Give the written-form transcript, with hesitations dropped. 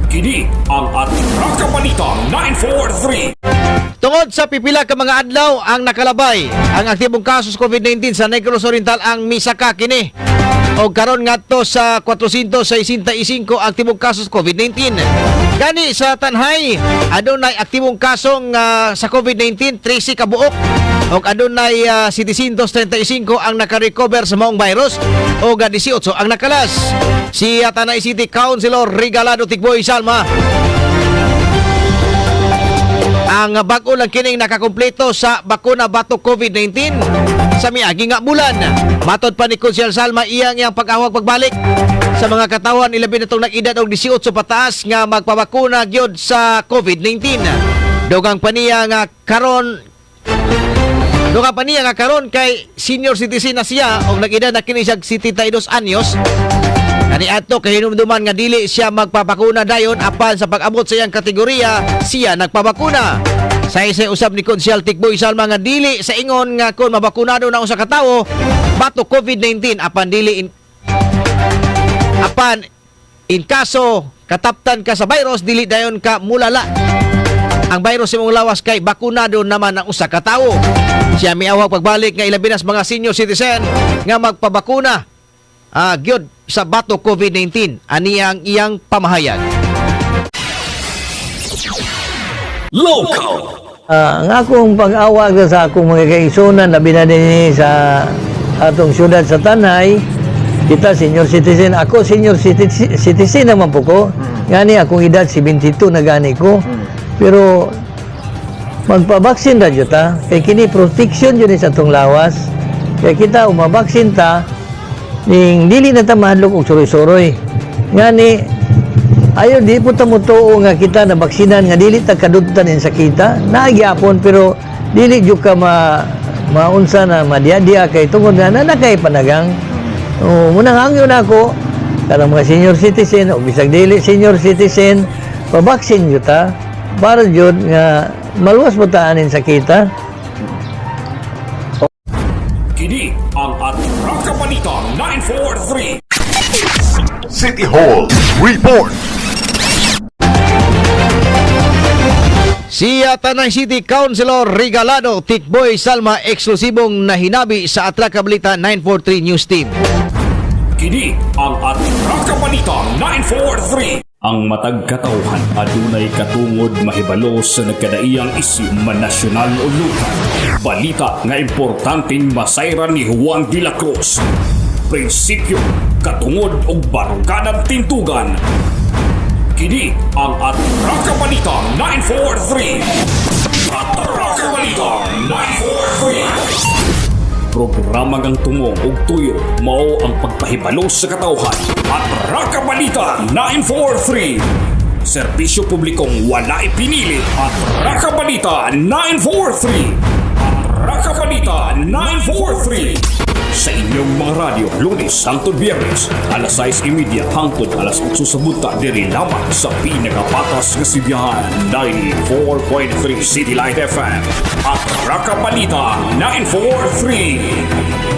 Kini ang Atraka Balita 943. Tungod sa pipila ka mga adlaw ang nakalabay ang aktibong kaso sa COVID-19 sa Negros Oriental ang misaka kini. O karon ngadto sa 465 aktibong kaso sa COVID-19. Gani sa Tanjay, adunay aktibong kasong sa COVID-19 13 ka buok. Og adunay 735 ang naka-recover sa maong virus o 18 ang nakalas. Si Tanay City Councilor Regalado Tikboy Salma ang bag-o lang kining nakakumpleto sa bakuna batok COVID-19 sa miagi nga bulan. Matod pa ni Konsyal Salma, iyang iyang pag-awag pagbalik sa mga katawan, ilabi na itong nag-edad og 18 pataas, nga magpabakuna gyud sa COVID-19. Dugang pa niya nga karon kay senior citizen na siya og nag-edad na kini siya 72 anyos. Kani ato kahinumduman nga dili siya magpabakuna dayon, apan sa pag-abot sa iyang kategorya siya nagpabakuna. Sa isa usab ni Konsyal Tikboy Salma nga dili sa ingon nga kung mabakunado na usa ka tawo batok COVID-19, apan in kaso kataptan ka sa virus, dili dayon ka mulala ang virus sa imong lawas kay bakunado naman ang usa ka tawo. Siya miawag pagbalik nga ilabi na sa mga senior citizen nga magpabakuna gyud sa batok COVID-19, ani ang iyang pamahayag. Local. Ang akong pag-awag sa akong mga kaigsunan, labi na din sa atong syudad sa Tanay, kita senior citizen, ako senior citizen, citizen naman po ko. Gani akong edad 72 na gani ko. Pero magpabaksin ra jud ta kay kini protection jud ni sa atong lawas. Kay kita umabaksin ta ning dili na ta mahadlok og suroy-suroy. Ngani ayo di po ta motuo nga kita na baksinan nga dili ta kadugtan in sakita, naa gyapon, pero dili jud ka ma maunsa na madiya-diya kay tungod nga na kay panagang. Oh, munang hangyo na ako karang mga senior citizen o bisag dili senior citizen, pabaksin jud ta para jud nga maluwas mo ta anin sakita. Kini ang Atraka Balita 943. City Hall Report. Si Tanay City Councilor Regalado Tikboy Salma eksklusibong nahinabi sa Atraka Balita 943 News Team. Kini ang Atraka Balita 943. Ang matag katawhan adunay katungod mahibalo sa nagkadaiyang isyu, man nasyonal o lokal. Balita nga importanteng masayran ni Juan de la Cruz. Prinsipyo, katungod ug barukadang tintugan. Kini ang Atraka Balita 943. Atraka Balita 943. Programa ngang tumong ug tuyo mao ang pagpahibalo sa katawhan. Atraka Balita 943. Serbisyo publikong walay pinili. Atraka Balita 943. Atraka Balita 943. Sa inyong mga radyo, Lunes hangtod Biyernes, alas 6:30 hangtod alas 8 sa buntag, diri lamang sa pinakapatas nga sidyahan, 94.3 City Light FM. Atraka Balita 943.